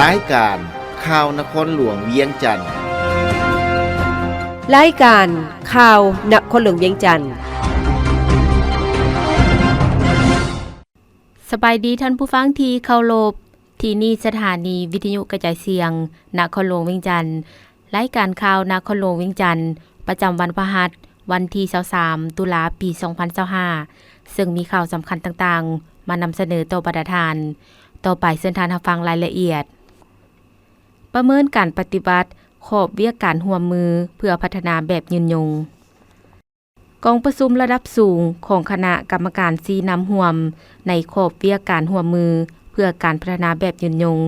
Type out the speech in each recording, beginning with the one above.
ລາຍການຂ່າວນະຄອນຫຼວງວຽງຈັນ. ລາຍການຂ່າວນະຄອນຫຼວງວຽງຈັນ. ສະບາຍດີທ່ານຜູ້ຟັງທີ່ເຄົາລົບ, ທີ່ນີ້ສະຖານີວິທະຍຸກະຈາຍສຽງນະຄອນຫຼວງວຽງຈັນ. ລາຍການຂ່າວນະຄອນຫຼວງວຽງຈັນ ປະຈຳວັນພະຫັດ ວັນທີຊາວສາມ ຕຸລາ ປີສອງພັນຊາວຫ້າ ເຊິ່ງມີຂ່າວສຳຄັນຕ່າງໆ ມານຳສະເໜີຕໍ່ບັນດາທ່ານ. ຕໍ່ໄປເຊີນທ່ານຮັບຟັງລາຍລະອຽດ. ປະເມີນການປະຕິບັດຂອບວຽກການຮ່ວມມືເພື່ອພັດທະນາແບບຍືນຍົງ. ກອງປະຊຸມລະດັບສູງຂອງຄະນະກຳມະການຊີ້ນຳຮ່ວມໃນຂອບວຽກການຮ່ວມມືເພື່ອການພັດທະນາແບບຍືນຍົງ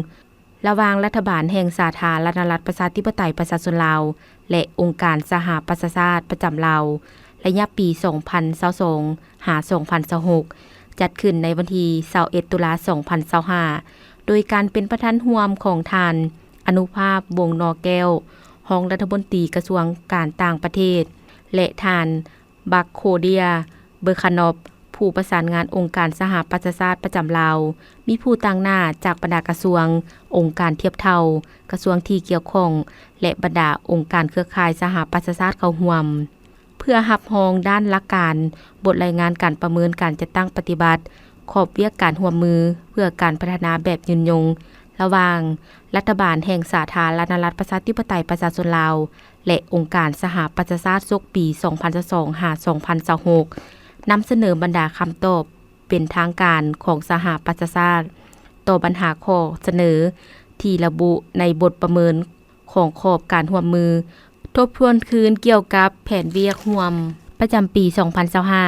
ລະຫວ່າງລັດຖະບານແຫ່ງສາທາລະນະລັດປະຊາທິປະໄຕປະຊາຊົນລາວ ແລະ ອົງການສະຫະປະຊາຊາດປະຈຳລາວ ໄລຍະປີສອງພັນຊາວສອງ ຫາ ສອງພັນຊາວຫົກ ຈັດຂຶ້ນໃນວັນທີຊາວເອັດ ຕຸລາ ສອງພັນຊາວຫ້າ ໂດຍການເປັນປະທານຮ່ວມຂອງທ່ານ ອະນຸພາບ ວົງໜໍ່ແກ້ວ ຮອງລັດຖະມົນຕີກະຊວງການຕ່າງປະເທດ ແລະ ທ່ານ ບັກໂຄເດຍ ເບີຄານອບ ຜູ້ປະສານງານອົງການສະຫະປະຊາຊາດປະຈຳລາວ, ມີຜູ້ຕາງໜ້າຈາກບັນດາກະຊວງ, ອົງການທຽບເທົ່າ, ກະຊວງທີ່ກ່ຽວຂ້ອງ ແລະ ບັນດາອົງການເຄືອຂ່າຍສະຫະປະຊາຊາດເຂົ້າຮ່ວມ. ເພື່ອຮັບຮອງດ້ານຫຼັກການ ບົດລາຍງານການປະເມີນການຈັດຕັ້ງປະຕິບັດ ຂອບວຽກການຮ່ວມມືເພື່ອການພັດທະນາແບບຍືນຍົງ ລະຫວ່າງລັດຖະບານແຫ່ງສາທາລະນະລັດປະຊາທິປະໄຕປະຊາຊົນລາວ ແລະ ອົງການສະຫະປະຊາຊາດ ສົກປີສອງພັນຊາວສອງ ຫາ ສອງພັນຊາວຫົກ ນຳສະເໜີບັນດາຄຳຕອບເປັນທາງການຂອງສະຫະປະຊາຊາດ ຕໍ່ບັນຫາຂໍ້ສະເໜີທີ່ລະບຸໃນບົດປະເມີນ ຂອງຂອບການຮ່ວມມື ທົບທວນຄືນກ່ຽວກັບແຜນວຽກຮ່ວມປະຈຳປີສອງພັນຊາວຫ້າ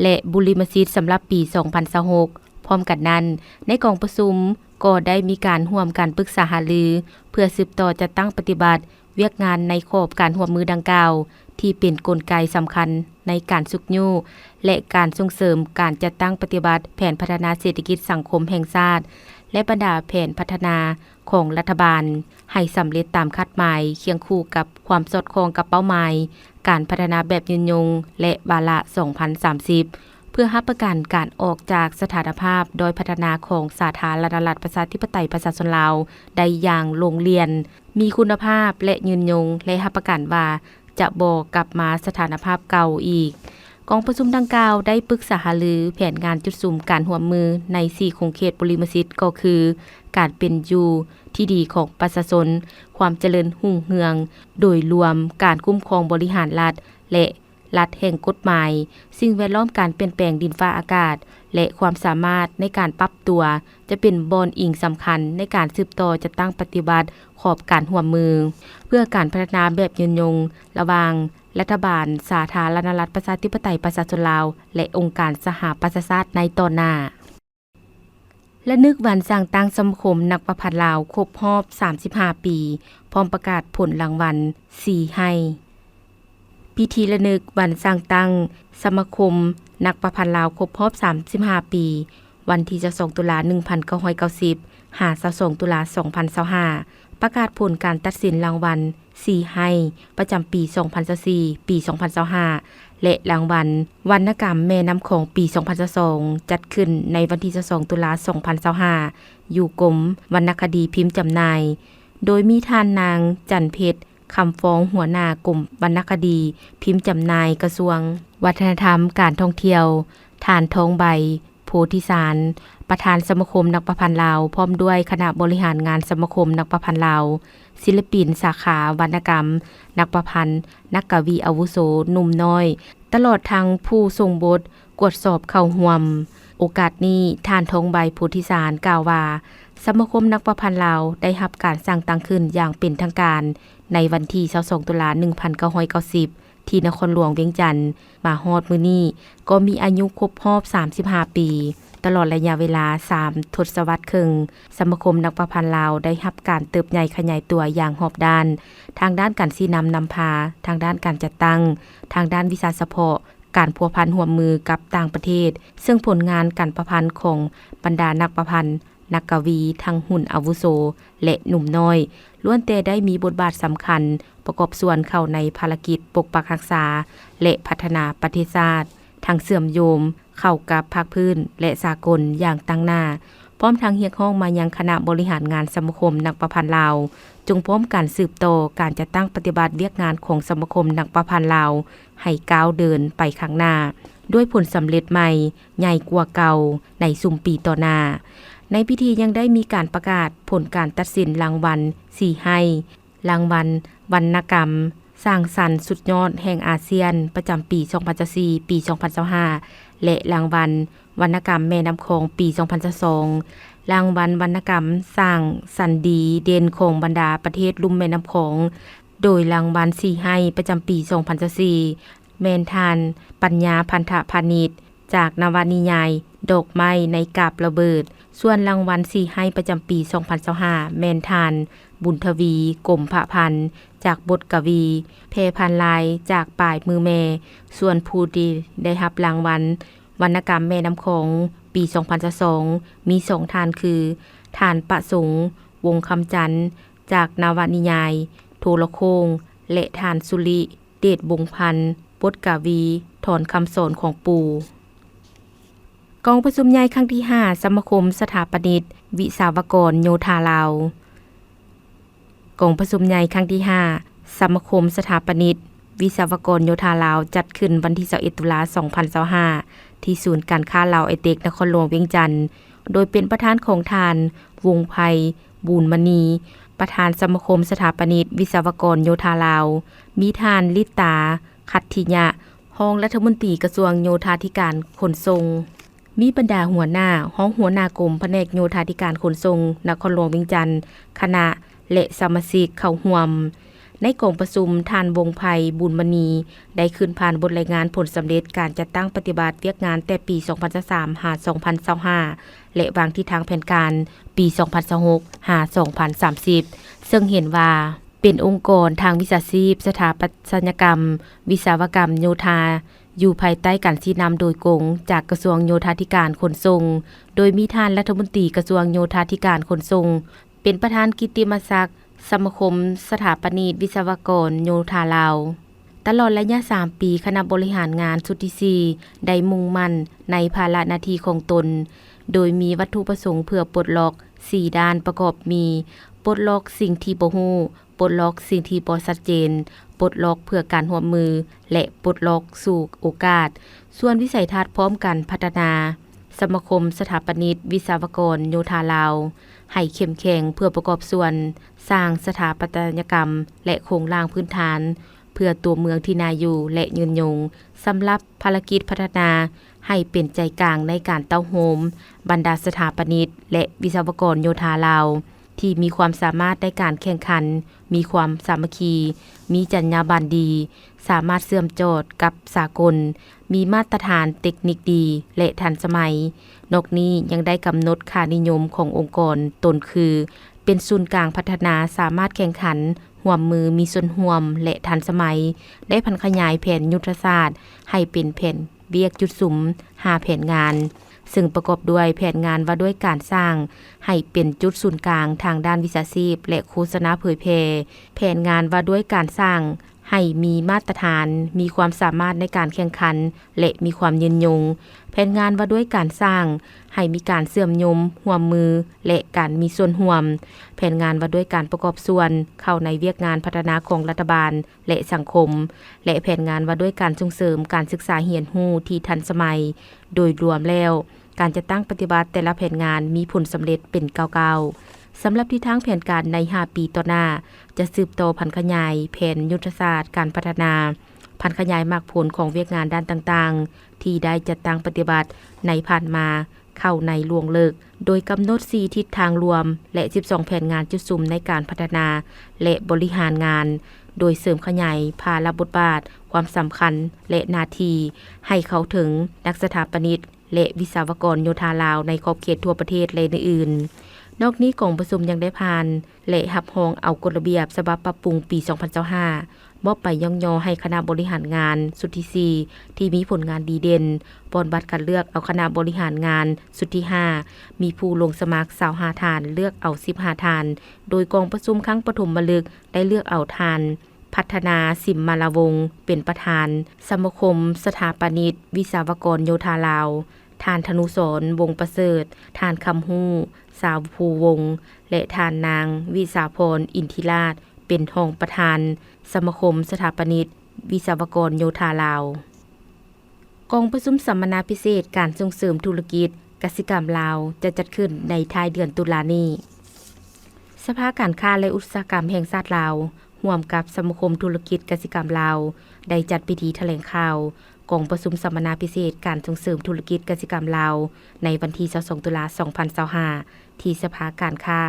ແລະ ບຸລິມະສິດສຳລັບປີສອງພັນຊາວຫົກ. ພ້ອມກັນນັ້ນ, ໃນກອງປະຊຸມກໍໄດ້ມີການຮ່ວມກັນປຶກສາຫາລື ເພື່ອສືບຕໍ່ຈັດຕັ້ງປະຕິບັດວຽກງານໃນຂອບການຮ່ວມມືດັ່ງກ່າວ ທີ່ເປັນກົນໄກສຳຄັນໃນການຊຸກຍູ້ ແລະ ການສົ່ງເສີມການຈັດຕັ້ງປະຕິບັດແຜນພັດທະນາເສດຖະກິດສັງຄົມແຫ່ງຊາດ ແລະ ບັນດາແຜນພັດທະນາ ຂອງລັດຖະບານໃຫ້ສຳເລັດຕາມຄາດໝາຍ, ຄຽງຄູ່ກັບຄວາມສອດຄ່ອງກັບເປົ້າໝາຍການພັດທະນາແບບຍືນຍົງ ແລະ ວາລະສອງພັນສາມສິບ ເພື່ອຮັບປະກັນການອອກຈາກສະຖານະພາບດ້ອຍພັດທະນາຂອງສາທາລະນະລັດປະຊາທິປະໄຕປະຊາຊົນລາວໄດ້ຢ່າງໂລງລຽນ, ມີຄຸນນະພາບ ແລະ ຍືນຍົງ ແລະ ຮັບປະກັນວ່າ ຈະບໍ່ກັບມາສະຖານະພາບເກົ່າອີກ. ກອງປະຊຸມດັ່ງກ່າວໄດ້ປຶກສາຫາລືແຜນງານຈຸດສຸມການຮ່ວມມືໃນສີ່ຂົງເຂດບຸລິມະສິດ ກໍຄື ການເປັນຢູ່ທີ່ດີຂອງປະຊາຊົນ, ຄວາມຈະເລີນຮຸ່ງເຮືອງໂດຍລວມ, ການຄຸ້ມຄອງບໍລິຫານລັດ ແລະ ລັດແຫ່ງກົດໝາຍ, ສິ່ງແວດລ້ອມ, ການປ່ຽນແປງດິນຟ້າອາກາດ ແລະ ຄວາມສາມາດໃນການປັບຕົວ ຈະເປັນບ່ອນອີງສຳຄັນໃນການສືບຕໍ່ຈັດຕັ້ງປະຕິບັດຂອບການຮ່ວມມື ເພື່ອການພັດທະນາແບບຍືນຍົງ ລະຫວ່າງລັດຖະບານສາທາລະນະລັດປະຊາທິປະໄຕປະຊາຊົນລາວ ແລະ ອົງການສະຫະປະຊາຊາດໃນຕໍ່ໜ້າ. ລະນຶກວັນສ້າງຕັ້ງສະມາຄົມນັກປະພັນລາວຄົບຮອບສາມສິບຫ້າປີ ພ້ອມປະກາດຜົນລາງວັນສີ່ໄຮ່. ພິທີລະນຶກວັນສ້າງຕັ້ງສະມາຄົມນັກປະພັນລາວຄົບຮອບສາມສິບຫ້າປີ ວັນທີຊາວສອງ ຕຸລາ ໜຶ່ງພັນເກົ້າຮ້ອຍເກົ້າສິບ ຫາ ຊາວສອງ ຕຸລາ ສອງພັນຊາວຫ້າ ປະກາດຜົນການຕັດສິນລາງວັນສີ່ໄຮ່ ປະຈຳປີສອງພັນຊາວສີ່ ປີສອງພັນຊາວຫ້າ ແລະ ລາງວັນວັນນະກຳແມ່ນ້ຳຂອງປີສອງພັນຊາວສອງ ຈັດຂຶ້ນໃນວັນທີຊາວສອງ ຕຸລາ ສອງພັນຊາວຫ້າ ຢູ່ກົມວັນນະຄະດີພິມຈຳໜ່າຍ ໂດຍມີທ່ານນາງ ຈັນເພັດ ຄຳຟອງ ຫົວໜ້າກົມວັນນະຄະດີພິມຈຳໜ່າຍ ກະຊວງວັດທະນະທຳ ການທ່ອງທ່ຽວ, ທ່ານ ທອງໃບ ໂພທິສານ ປະທານສະມາຄົມນັກປະພັນລາວ ພ້ອມດ້ວຍຄະນະບໍລິຫານງານສະມາຄົມນັກປະພັນລາວ, ສິລະປິນສາຂາວັນນະກຳ, ນັກປະພັນ, ນັກກະວີອາວຸໂສໜຸ່ມນ້ອຍ ຕະຫຼອດທັງຜູ້ຊົງບົດກວດສອບເຂົ້າຮ່ວມ. ໂອກາດນີ້ ທ່ານ ທອງໃບ ໂພທິສານ ກ່າວວ່າ ສະມາຄົມນັກປະພັນລາວໄດ້ຮັບການສ້າງຕັ້ງຂຶ້ນຢ່າງເປັນທາງການໃນວັນທີຊາວສອງ ຕຸລາ ໜຶ່ງພັນເກົ້າຮ້ອຍເກົ້າສິບ ທີ່ນະຄອນຫຼວງວຽງຈັນ ມາຮອດມື້ນີ້ກໍມີອາຍຸຄົບຮອບສາມສິບຫ້າປີ. ຕະຫຼອດໄລຍະເວລາສາມທົດສະວັດເຄິ່ງ, ສະມາຄົມນັກປະພັນລາວໄດ້ຮັບການເຕີບໃຫຍ່ຂະຫຍາຍຕົວຢ່າງຮອບດ້ານ, ທາງດ້ານການຊີ້ນຳນຳພາ, ທາງດ້ານການຈັດຕັ້ງ, ທາງດ້ານວິຊາສະເພາະ, ການພົວພັນຮ່ວມມືກັບຕ່າງປະເທດ, ເຊິ່ງຜົນງານການປະພັນຂອງບັນດານັກປະພັນ, ນັກກະວີ ທັງຮຸ່ນອາວຸໂສ ແລະ ໜຸ່ມນ້ອຍ ລ້ວນແຕ່ໄດ້ມີບົດບາດສຳຄັນ ປະກອບສ່ວນເຂົ້າໃນພາລະກິດປົກປັກຮັກສາ ແລະ ພັດທະນາປະເທດຊາດ, ທັງເຊື່ອມໂຍງເຂົ້າກັບພາກພື້ນ ແລະ ສາກົນຢ່າງຕັ້ງໜ້າ. ພ້ອມທັງຮຽກຮ້ອງມາຍັງຄະນະບໍລິຫານງານສະມາຄົມນັກປະພັນລາວ ຈົ່ງພ້ອມກັນສືບຕໍ່ການຈັດຕັ້ງປະຕິບັດວຽກງານຂອງສະມາຄົມນັກປະພັນລາວ ໃຫ້ກ້າວເດີນໄປຂ້າງໜ້າ ດ້ວຍຜົນສຳເລັດໃໝ່ໃຫຍ່ກວ່າເກົ່າໃນຊຸມປີຕໍ່ໜ້າ. ໃນພິທີຍັງໄດ້ມີການປະກາດຜົນການຕັດສິນລາງວັນສີ່ໄຮ່, ລາງວັນວັນນະກຳສ້າງສັນສຸດຍອດແຫ່ງອາຊຽນ ປະຈຳປີສອງພັນຊາວສີ່ ປີສອງພັນຊາວຫ້າ ແລະ ລາງວັນວັນນະກຳແມ່ນ້ຳຂອງ ປີສອງພັນຊາວສອງ, ລາງວັນວັນນະກຳສ້າງສັນດີເດັ່ນຂອງບັນດາປະເທດລຸ່ມແມ່ນ້ຳຂອງ, ໂດຍລາງວັນສີ່ໄຮ່ປະຈຳປີສອງພັນຊາວສີ່ ແມ່ນທ່ານ ປັນຍາ ພັນທະພານິດ ຈາກນະວະນິຍາຍ ດອກໄມ້ໃນກາບລະເບີດ, ສ່ວນລາງວັນສີ່ໄຮ່ປະຈຳປີສອງພັນຊາວຫ້າ ແມ່ນທ່ານ ບຸນທະວີ ກົມພະພັນ ຈາກບົດກະວີ ແພພັນລາຍ ຈາກປາຍມືແມ່, ສ່ວນຜູ້ທີ່ໄດ້ຮັບລາງວັນວັນນະກຳແມ່ນ້ຳຂອງ ປີສອງພັນຊາວສອງ ມີສອງທ່ານຄື ທ່ານ ປະສົງ ວົງຄຳຈັນ ຈາກນະວະນິຍາຍ ໂທລະໂຄ່ງ ແລະ ທ່ານ ສຸລິ ເດດວົງພັນ ບົດກະວີ ຖອນຄຳສອນຂອງປູ່. ກອງປະຊຸມໃຫຍ່ຄັ້ງທີຫ້າ ສະມາຄົມສະຖາປະນິກວິສະວະກອນໂຍທາລາວ. ກອງປະຊຸມໃຫຍ່ຄັ້ງທີຫ້າ ສະມາຄົມສະຖາປະນິກວິສະວະກອນໂຍທາລາວ ຈັດຂຶ້ນວັນທີຊາວເອັດ ຕຸລາ ສອງພັນຊາວຫ້າ ທີ່ສູນການຄ້າລາວໄອເຕັກ ນະຄອນຫຼວງວຽງຈັນ, ໂດຍເປັນປະທານຂອງທ່ານ ວົງໄພ ບູນມະນີ ປະທານສະມາຄົມສະຖາປະນິກວິສະວະກອນໂຍທາລາວ, ມີທ່ານ ລິດຕາ ຂັດທິຍະ ຮອງລັດຖະມົນຕີກະຊວງໂຍທາທິການຂົນສົ່ງ, ມີບັນດາຫົວໜ້າ, ຮອງຫົວໜ້າກົມພະແນກໂຍທາທິການຂົນສົ່ງນະຄອນຫຼວງວຽງຈັນ, ຄະນະ ແລະ ສະມາຊິກເຂົ້າຮ່ວມ. ໃນກອງປະຊຸມ, ທ່ານ ວົງໄພ ບຸນມະນີ ໄດ້ຂຶ້ນຜ່ານບົດລາຍງານຜົນສຳເລັດການຈັດຕັ້ງປະຕິບັດວຽກງານແຕ່ປີສອງພັນຊາວສາມ ຫາ ສອງພັນຊາວຫ້າ ແລະ ວາງທິດທາງແຜນການປີສອງພັນຊາວຫົກ ຫາ ສອງພັນສາມສິບ ເຊິ່ງເຫັນວ່າເປັນອົງກອນທາງວິຊາຊີບ ສະຖາປັດຕະຍະກຳ, ວິສະວະກຳໂຍທາ ຢູ່ພາຍໃຕ້ການຊີ້ນຳໂດຍກົງຈາກກະຊວງໂຍທາທິການຂົນສົ່ງ, ໂດຍມີທ່ານລັດຖະມົນຕີກະຊວງໂຍທາທິການຂົນສົ່ງ ເປັນປະທານກິດຕິມະສັກສະມາຄົມສະຖາປະນິກວິສະວະກອນໂຍທາລາວ. ຕະຫຼອດໄລຍະສາມປີ, ຄະນະບໍລິຫານງານຊຸດທີສີ່ ໄດ້ມຸ່ງໝັ້ນໃນພາລະໜ້າທີ່ຂອງຕົນ, ໂດຍມີວັດຖຸປະສົງເພື່ອປົດລັອກສີ່ດ້ານປະກອບມີ ປົດລັອກສິ່ງທີ່ບໍ່ຮູ້, ປົດລັອກສິ່ງທີ່ບໍ່ຊັດເຈນ, ປົດລັອກເພື່ອການຮ່ວມມື ແລະ ປົດລັອກສູ່ໂອກາດ. ສ່ວນວິໄສທັດພ້ອມກັນພັດທະນາ ສະມາຄົມສະຖາປະນິກວິສະວະກອນໂຍທາລາວ ໃຫ້ເຂັ້ມແຂງເພື່ອປະກອບສ່ວນສ້າງສະຖາປັດຕະຍະກຳ ແລະ ໂຄງລ່າງພື້ນຖານ ເພື່ອຕົວເມືອງທີ່ໜ້າຢູ່ ແລະ ຍືນຍົງ. ສຳລັບພາລະກິດພັດທະນາໃຫ້ເປັນໃຈກາງໃນການເຕົ້າໂຮມບັນດາສະຖາປະນິກ ແລະ ວິສະວະກອນໂຍທາລາວ ທີ່ມີຄວາມສາມາດໃນການແຂ່ງຂັນ, ມີຄວາມສາມັກຄີ, ມີຈັນຍາບັນດີ, ສາມາດເຊື່ອມຈອດກັບສາກົນ, ມີມາດຕະຖານເຕັກນິກດີ ແລະ ທັນສະໄໝ. ນອກນີ້ຍັງໄດ້ກຳນົດຄ່ານິຍົມຂອງອົງກອນຕົນຄື ເປັນສູນກາງພັດທະນາ, ສາມາດແຂ່ງຂັນ, ຮ່ວມມື, ມີສ່ວນຮ່ວມ ແລະ ທັນສະໄໝ, ໄດ້ຜັນຂະຫຍາຍແຜນຍຸດທະສາດໃຫ້ເປັນແຜນວຽກຈຸດສຸມຫ້າແຜນງານ, ເຊິ່ງປະກອບດ້ວຍແຜນງານວ່າດ້ວຍການສ້າງໃຫ້ເປັນຈຸດສູນກາງທາງດ້ານວິຊາຊີບ ແລະ ໂຄສະນາເຜີຍແຜ່, ແຜນງານວ່າດ້ວຍການສ້າງ ໃຫ້ມີມາດຕະຖານ, ມີຄວາມສາມາດໃນການແຂ່ງຂັນ ແລະ ມີຄວາມຍືນຍົງ, ແຜນງານວ່າດ້ວຍການສ້າງໃຫ້ມີການເຊື່ອມໂຍງຮ່ວມມື ແລະ ການມີສ່ວນຮ່ວມ, ແຜນງານວ່າດ້ວຍການປະກອບສ່ວນເຂົ້າໃນວຽກງານພັດທະນາຂອງລັດຖະບານ ແລະ ສັງຄົມ, ແລະ ແຜນງານວ່າດ້ວຍການສົ່ງເສີມການສຶກສາຮຽນຮູ້ທີ່ທັນສະໄໝ. ໂດຍລວມແລ້ວ, ການຈັດຕັ້ງປະຕິບັດແຕ່ລະແຜນງານມີຜົນສຳເລັດເປັນກ້າວໆ. ສຳລັບທິດທາງແຜນການໃນຫ້າປີຕໍ່ໜ້າ, ຈະສືບຕໍ່ຜັນຂະຫຍາຍແຜນຍຸດທະສາດການພັດທະນາ, ຜັນຂະຫຍາຍໝາກຜົນຂອງວຽກງານດ້ານຕ່າງໆ ທີ່ໄດ້ຈັດຕັ້ງປະຕິບັດໃນຜ່ານມາເຂົ້າໃນລວງເລິກ, ໂດຍກຳນົດສີ່ທິດທາງລວມ ແລະ ສິບສອງແຜນງານຈຸດສຸມໃນການພັດທະນາ ແລະ ບໍລິຫານງານ, ໂດຍເສີມຂະຫຍາຍພາລະບົດບາດ, ຄວາມສຳຄັນ ແລະ ໜ້າທີ່ ໃຫ້ເຂົ້າເຖິງນັກສະຖາປະນິກ ແລະ ວິສະວະກອນໂຍທາລາວໃນຂອບເຂດທົ່ວປະເທດ ແລະ ອື່ນໆ. ນອກນີ້, ກອງປະຊຸມຍັງໄດ້ຜ່ານ ແລະ ຮັບຮອງເອົາກົດລະບຽບສະບັບປັບປຸງປີສອງພັນຊາວຫ້າ ມອບໃບຍ້ອງຍໍໃຫ້ຄະນະບໍລິຫານງານຊຸດທີສີ່ ທີ່ມີຜົນງານດີເດັ່ນ, ປ່ອນບັດຄັດເລືອກເອົາຄະນະບໍລິຫານງານຊຸດທີຫ້າ ມີຜູ້ລົງສະໝັກຊາວຫ້າທ່ານ, ເລືອກເອົາສິບຫ້າທ່ານ, ໂດຍກອງປະຊຸມຄັ້ງປະຖົມມະລຶກໄດ້ເລືອກເອົາທ່ານ ພັດທະນາ ສິມມາລາວົງ ເປັນປະທານສະມາຄົມສະຖາປະນິກວິສະວະກອນໂຍທາລາວ, ທ່ານ ທະນຸສອນ ວົງປະເສີດ, ທ່ານ ຄຳຮູ້ ສາວພູວົງ ແລະ ທ່ານນາງ ວິສາພອນ ອິນທິລາດ ເປັນຮອງປະທານສະມາຄົມສະຖາປະນິກວິສະວະກອນໂຍທາລາວ. ກອງປະຊຸມສຳມະນາພິເສດການສົ່ງເສີມທຸລະກິດກະສິກຳລາວ ຈະຈັດຂຶ້ນໃນທ້າຍເດືອນຕຸລານີ້. ສະພາການຄ້າ ແລະ ອຸດສາຫະກຳແຫ່ງຊາດລາວ ຮ່ວມກັບສະມາຄົມທຸລະກິດກະສິກຳລາວ ໄດ້ຈັດພິທີຖະແຫຼງຂ່າວກອງປະຊຸມສຳມະນາພິເສດການສົ່ງເສີມທຸລະກິດກະສິກຳລາວ ໃນວັນທີຊາວສອງ ຕຸລາ ສອງພັນຊາວຫ້າ ທີ່ສະພາການຄ້າ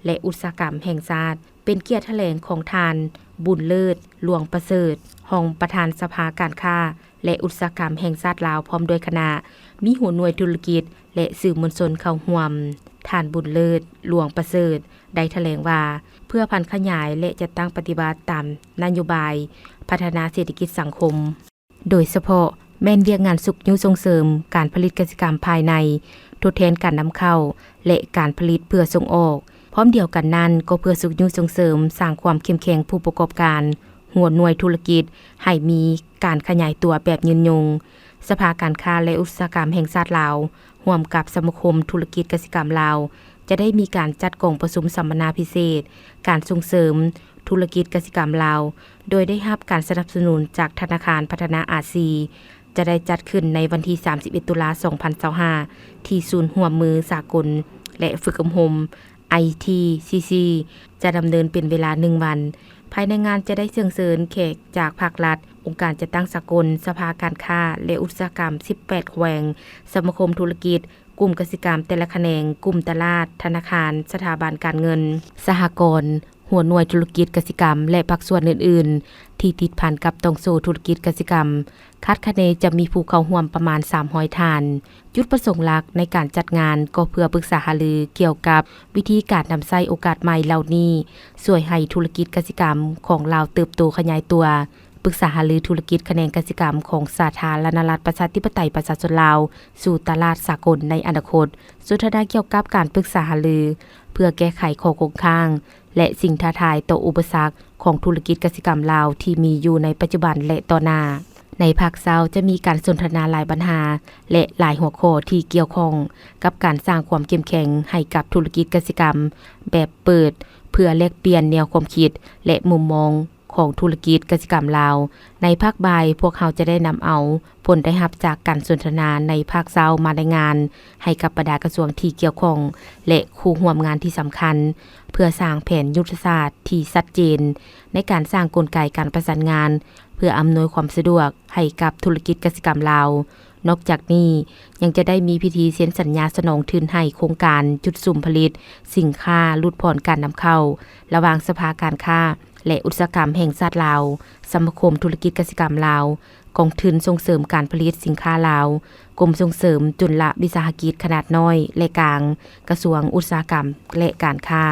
ແລະ ອຸດສາຫະກຳແຫ່ງຊາດ ເປັນກຽດຖະແຫຼງຂອງທ່ານ ບຸນເລີດ ຫຼວງປະເສີດ ຮອງປະທານສະພາການຄ້າ ແລະ ອຸດສາຫະກຳແຫ່ງຊາດລາວ ພ້ອມດ້ວຍຄະນະ, ມີຫົວໜ່ວຍທຸລະກິດ ແລະ ສື່ມວນຊົນເຂົ້າຮ່ວມ. ທ່ານ ບຸນເລີດ ຫຼວງປະເສີດ ໄດ້ຖະແຫຼງວ່າ ເພື່ອຜັນຂະຫຍາຍ ແລະ ຈັດຕັ້ງປະຕິບັດຕາມນະໂຍບາຍພັດທະນາເສດຖະກິດສັງຄົມ, ໂດຍສະເພາະແມ່ນວຽກງານຊຸກຍູ້ສົ່ງເສີມການຜະລິດກະສິກຳພາຍໃນ, ທົດແທນການນຳເຂົ້າ ແລະ ການຜະລິດເພື່ອສົ່ງອອກ. ພ້ອມດຽວກັນນັ້ນ, ກໍເພື່ອຊຸກຍູ້ສົ່ງເສີມສ້າງຄວາມເຂັ້ມແຂງຜູ້ປະກອບການ, ຫົວໜ່ວຍທຸລະກິດ ໃຫ້ມີການຂະຫຍາຍຕົວແບບຍືນຍົງ. ສະພາການຄ້າ ແລະ ອຸດສາຫະກຳແຫ່ງຊາດລາວ ຮ່ວມກັບສະມາຄົມທຸລະກິດກະສິກຳລາວ ຈະໄດ້ມີການຈັດກອງປະຊຸມສຳມະນາພິເສດ ການສົ່ງເສີມທຸລະກິດກະສິກຳລາວ ໂດຍໄດ້ຮັບການສະໜັບສະໜູນຈາກທະນາຄານພັດທະນາອາຊີ ຈະໄດ້ຈັດຂຶ້ນໃນວັນທີສາມສິບເອັດ ຕຸລາ ສອງພັນຊາວຫ້າ ທີ່ສູນຮ່ວມມືສາກົນ ແລະ ຝຶກອົບຮົມ ໄອທີຊີຊີ ຈະດຳເນີນເປັນເວລາໜຶ່ງວັນ. ພາຍໃນງານຈະໄດ້ເຊີນເຊີນແຂກຈາກພາກລັດ, ອົງການຈັດຕັ້ງສາກົນ, ສະພາການຄ້າ ແລະ ອຸດສາຫະກຳສິບແປດແຂວງ, ສະມາຄົມທຸລະກິດ, ກຸ່ມກະສິກຳແຕ່ລະຂະແໜງ, ກຸ່ມຕະຫຼາດ, ທະນາຄານ, ສະຖາບັນການເງິນ, ສະຫະກອນ, ຫົວໜ່ວຍທຸລະກິດກະສິກຳ ແລະ ພາກສ່ວນອື່ນໆ ທີ່ຕິດພັນກັບຕ່ອງໂສ້ທຸລະກິດກະສິກຳ. ຄາດຄະເນຈະມີຜູ້ເຂົ້າຮ່ວມປະມານສາມຮ້ອຍທ່ານ. ຈຸດປະສົງຫຼັກໃນການຈັດງານກໍເພື່ອປຶກສາຫາລືກ່ຽວກັບວິທີການນຳໃຊ້ໂອກາດໃໝ່ເຫຼົ່ານີ້ ຊ່ວຍໃຫ້ທຸລະກິດກະສິກຳຂອງລາວເຕີບໂຕຂະຫຍາຍຕົວ. ປຶກສາຫາລືທຸລະກິດຂະແໜງກະສິກຳຂອງສາທາລະນະລັດ ປະຊາທິປະໄຕ ປະຊາຊົນລາວ ສູ່ຕະຫຼາດສາກົນໃນອະນາຄົດ. ສົນທະນາກ່ຽວກັບການປຶກສາຫາລືເພື່ອແກ້ໄຂຂໍ້ຄົງຄ້າງ ແລະ ສິ່ງທ້າທາຍຕໍ່ອຸປະສັກຂອງທຸລະກິດກະສິກຳລາວທີ່ມີຢູ່ໃນປັດຈຸບັນ ແລະ ຕໍ່ໜ້າ. ໃນພາກເຊົ້າຈະມີການສົນທະນາຫຼາຍບັນຫາ ແລະ ຫຼາຍຫົວຂໍ້ທີ່ກ່ຽວຂ້ອງກັບການສ້າງຄວາມເຂັ້ມແຂງໃຫ້ກັບທຸລະກິດກະສິກຳແບບເປີດ ເພື່ອແລກປ່ຽນແນວຄວາມຄິດ ແລະ ມຸມມອງຂອງທຸລະກິດກະສິກຳລາວ. ໃນພາກບ່າຍ, ພວກເຮົາຈະໄດ້ນຳເອົາ ຜົນໄດ້ຮັບຈາກການສົນທະນາໃນພາກເຊົ້າມາລາຍງານໃຫ້ກັບບັນດາກະຊວງທີ່ກ່ຽວຂ້ອງ ແລະ ຄູ່ຮ່ວມງານທີ່ສຳຄັນ ເພື່ອສ້າງແຜນຍຸດທະສາດທີ່ຊັດເຈນໃນການສ້າງກົນໄກການປະສານງານ ເພື່ອອຳນວຍຄວາມສະດວກໃຫ້ກັບທຸລະກິດກະສິກຳລາວ. ນອກຈາກນີ້, ຍັງຈະໄດ້ມີພິທີເຊັນສັນຍາສະໜອງທຶນໃຫ້ໂຄງການຈຸດສຸມຜະລິດສິນຄ້າຫຼຸດຜ່ອນການນຳເຂົ້າ ລະຫວ່າງສະພາການຄ້າ ແລະ ອຸດສາຫະກຳແຫ່ງຊາດລາວ, ສະມາຄົມທຸລະກິດກະສິກຳລາວ, ກອງທຶນສົ່ງເສີມການຜະລິດສິນຄ້າລາວ, ກົມສົ່ງເສີມຈຸນລະວິສາຫະກິດຂະໜາດນ້ອຍ ແລະ ກາງ, ກະຊວງອຸດສາຫະກຳ ແລະ ການຄ້າ.